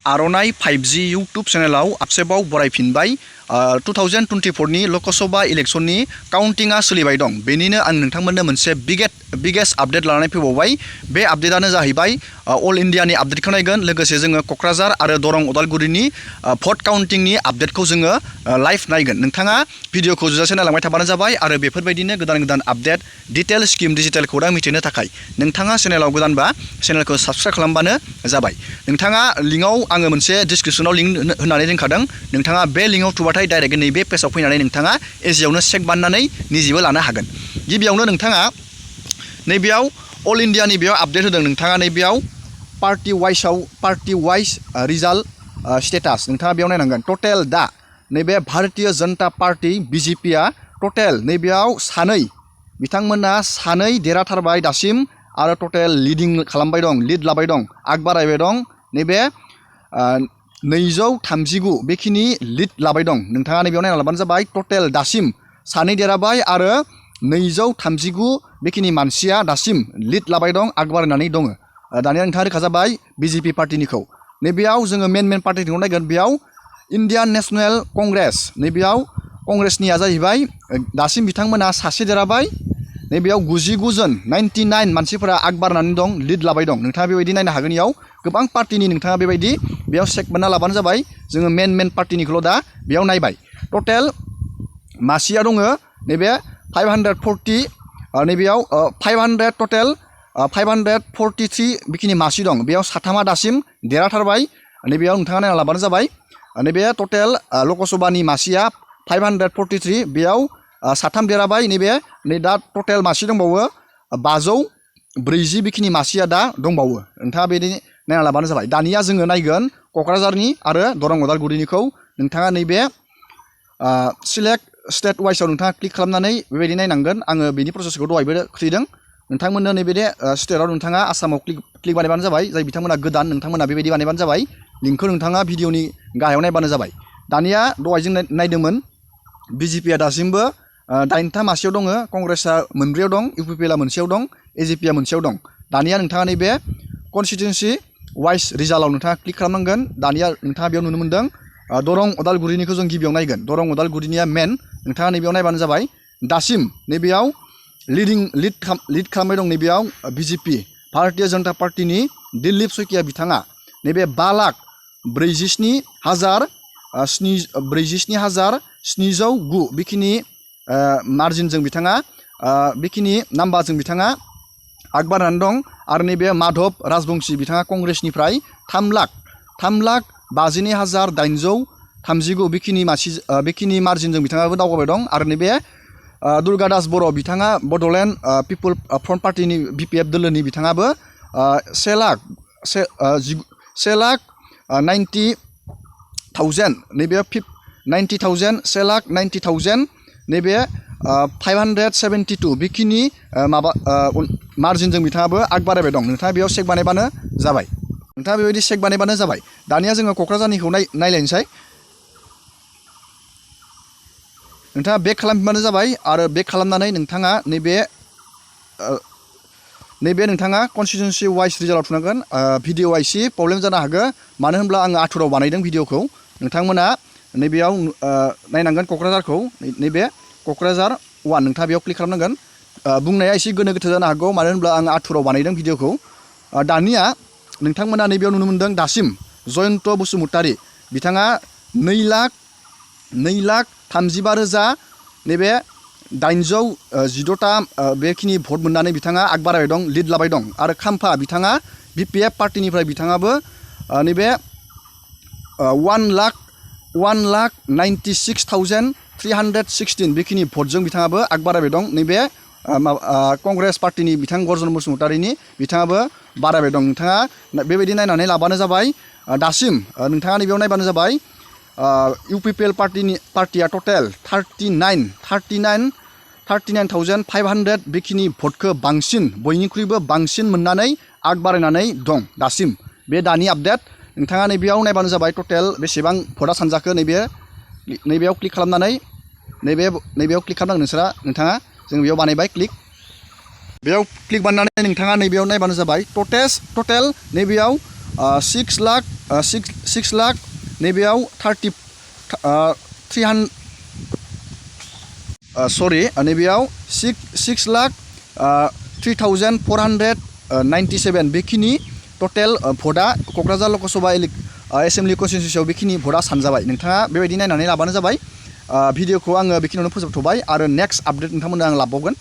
आर'नाइ 5G YouTube चेनेलाव आबसेबाव बरायफिनबाय 2024 नि लकसभा इलेक्शननि काउन्टिंआ सोलिबाय दं। बेनिनो आं नोंथांमोननो मोनसे बिगेस्ट आपडेट लानानै फैबावबाय। बे आपडेटआनो जाहैबाय अल इन्डियानि आपडेटखौ नायगोन, लोगोसे जोङो क'क्राझार आरो दरं उदालगुरिनि भट काउन्टिंनि आपडेटखौ जोङो लाइभ नायगोन। नोंथाङा भिडिअखौ जोजासे नायलांबाय थाबानो जाबाय आरो बेफोरबायदिनो गोदान आपडेट डिटेल स्किम डिजिटेल खौरां मिथिनो थाखाय नोंथाङा चेनेलाव गोदानबा चेनेलखौ साबस्क्राइब खालामबानो जाबाय। नोंथाङा लिंकआव आङो मोनसे डिसक्रिपसनाव लिंक होनानै दोनखादों। नोंथाङा बे लिंकआव थुबाथाय डाइरेक्ट नैबे पेजाव फैनानै नोंथाङा इजियावनो चेक बानायनानै निजेबो लानो हागोन। गिबियावनो नोंथाङा नैबेयाव अल इन्डियानि बेयाव आपडेट होदों। नोंथाङा नैबेयाव पार्टि वाइज रिजाल्ट स्टेटास नोंथाङा बेयाव नायनांगोन। टटेल दा नैबे भारतीय जनता पार्टी BJPआ टटेल नैबेयाव बिथांमोना सानै देरहाथारबाय दासिम आरो टटेल लिडिं खालामबाय दं, लिड लाबाय दं, आग बारायबाय दं। नैबे 239 बेखिनि लिड लाबाय दं। नोंथाङा नैबेयाव नायना लाबानो जाबाय। टटेल दासिम सानै देरहाबाय आरो 239 बेखिनि मानसिया दासिम लिड लाबाय दं, आग बारायनानै दङ। दानिया नोंथाङा रोखा जाबाय BJP पार्टिनिखौ। नैबेयाव जोङो मेन पार्टिखौ नायगोन। बेयाव इन्डियान नेशनेल कंग्रेस, नैबेयाव कंग्रेसनिया जाहैबाय दासिम बिथांमोना सासे देरहाबाय। नैबेयाव 99 जन 99 मानसिफोरा आग बारनानै दं, लिड लाबाय दं। नोंथाङा बेबायदि नायनो हागोन। इयाव गोबां पार्टिनि नोंथाङा बेबायदि बेयाव चेक बानायना लाबानो जाबाय। जोङो मेन पार्टिनिखौल' दा बेयाव नायबाय। टटेल मासिया दङ नैबे 540, नैबेयाव 500 टटेल 543 बेखिनि मासि दं। बेयाव साथामा दासिम देरहाथारबाय। नैबेयाव नोंथाङा नायना लाबानो जाबाय। नैबे टटेल लकसभानि मासिया 543, बेयाव साथाम देरहाबाय। नै दा टटेल मासि दंबावो 540 बेखिनि मासिया दा दंबावो। नोंथाङा बिदि नायना लाबानो जाबाय। दानिया जोङो नायगोन क'क्राझारनि आरो दरं उदालगुरिनिखौ। नोंथाङा नैबे सिलेक्ट स्टेट वाइसआव नोंथाङा क्लिक खालामनानै बेबायदि नायनांगोन। आङो बेनि प्रसेसखौ दहायबो खिथिदों नोंथांमोननो। नैबे स्टेटआव नोंथाङा आसामाव क्लिक बानायबानो जाबाय। जाय बिथांमोना गोदान नोंथांमोना बेबायदि बानायबानो जाबाय। लिंकखौ नोंथाङा भिडिअनि गाहायाव नायबानो जाबाय। दानिया दहाय जों नायदोंमोन BJPआ दासिमबो 8था मासियाव दङ, कंग्रेसआ 2 दं, UPPLआ 1 दं, AJPआ 1 दं। दानिया नोंथाङा नैबे कनस्टिटुएन्सि वाइस रिजाल्टआव नोंथाङा क्लिक खालामनांगोन। दानिया नोंथाङा बेयाव नुनो मोन्दों दरं उदालगुरिनिखौ जों गिबियाव नायगोन। दरं उदालगुरिनिया मेन, नोंथाङा नैबेयाव नायबानो जाबाय। दासिम नैबेयाव लिड खालामबाय दं। नैबेयाव BJP भारतीय जनता पार्टिनि दिलीप शइकिया बिथाङा नैबे 5,47,709 बेखिनि मार्जिनजों बिथाङा बेखिनि नाम्बारजों बिथाङा आग बारायनानै दं। आरो नैबे माधव राजबंशी बिथाङा कंग्रेसनिफ्राय 3,52,839 बेखिनि मार्जिनजों बिथाङाबो दावगाबाय दं। आरो नैबे दुर्गा दास बर' बिथाङा बड'लेण्ड पिपुल फ्रन्ट पार्टिनि BPF दोलोनि बिथाङाबो 1,90,000 नैबे 1,90,000 नैबे 572 बेखिनि मार्जिनजों बिथाङाबो आग बारायबाय दं। नोंथाङा बेयाव चेक बानायबानो जाबाय। नोंथाङा बेबायदि चेक बानायबानो जाबाय। दानिया जोङो क'क्राझारनिखौ नायलायनोसै। नोंथाङा बेक खालामबानो जाबाय। आरो बेक खालामनानै नोंथाङा नैबे नोंथाङा कनस्टिटुएन्सि वाइस रिजाल्टआव थुनांगोन। भिडिअ'आ एसे प्रब्लेम जानो हागौ, मानो होनब्ला आङो आथुराव बानायदों भिडिअ'खौ। नोंथांमोना नैबेयाव नायनांगोन क'क्राझारखौ। नैबे क'क्राझार 1 नोंथाङा बेयाव क्लिक खालामनांगोन। बुंनाया एसे गोनो गोथो जानो हागौ, मानो होनब्ला आं आथुराव बानायदों भिडिअ'खौ। दानिया नोंथांमोना नैबेयाव नुनो मोन्दों दासिम जयन्त बसुमतारी बिथाङा 2,35,000 नैबे 816टा बेखिनि भट मोननानै बिथाङा आग बारायबाय दं, लिड लाबाय दं। आरो खाम्फा बिथाङा BPF पार्टिनिफ्राय बिथाङाबो नैबे 1,96,316 बेखिनि भटजों बिथाङाबो आग बारायबाय दं। नैबे कंग्रेस पार्टिनि बिथां गर्जन बसुमतारीनि बिथाङाबो बारायबाय दं। नोंथाङा बेबायदि नायनानै लाबानो जाबाय। दासिम नोंथाङा नैबेयाव नायबानो जाबाय। UPPL पार्टिया टटेल 39,500 बेखिनि भटखौ बयनिख्रुइबो बांसिन मोननानै आग बारायनानै दं दासिम। बे दानि आपडेट। नोंथाङा नैबेयाव नायबानो जाबाय टटेल बेसेबां भटआ सानजाखो। नैबेयाव क्लिक खालामनानै नैबेयाव क्लिक खालामनांगोन नोंथाङा। जों बेयाव बानायबाय क्लिक। बेयाव क्लिक बानायनानै नोंथाङा नैबेयाव नायबानो जाबाय। टटेल नैबेयाव 6 लाख नैबेयाव 300 सरि नैबेयाव 6 लाख 3,497 बेखिनि टटेल भटआ क'क्राझार लकसभा एसेम्बलि कनस्टिटिउन्सियाव बेखिनि भटआ सानजाबाय। नोंथाङा बेबायदि नायनानै लाबानो जाबाय। भिडिअखौ आङो बेखिनियावनो फोजोबथ'बाय आरो नेक्स्ट आपडेट नोंथांमोननो आं लाबावगोन।